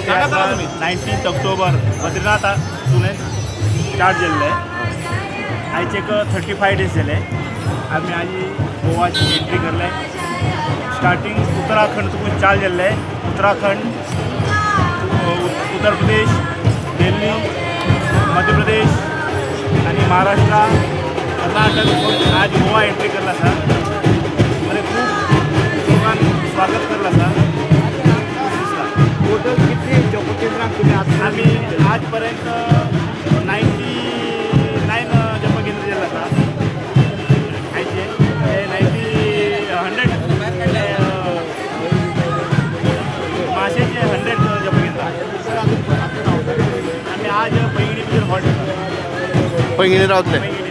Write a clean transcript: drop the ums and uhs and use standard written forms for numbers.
19 October बद्रीनाथातून start जाल्ले. आयचे एक 35 डेज जाले. आमी आज गोवाची एंट्री करले. स्टार्टींग उत्तराखंड तुकून चालू जाल्ले. उत्तराखंड, उत्तर प्रदेश, दिल्ली, मध्य प्रदेश आनी महाराष्ट्र, कर्नाटक, आज गोवा एंट्री करला आसा. बरें, खूब लोकांनी स्वागत करला आसा, खूब दिसला. टोटल कितली जपकेंद्रां तुमी आज? आमी आजपर्यंत 99 जपकेंद्र जाल्ले आसा. आयचे 90 100, माशेचे 100 जपकेंद्र. आमी आज पैंगिणी भितर हॉल्ट आसा. पैंगिणी रावतले. पैंगिणी.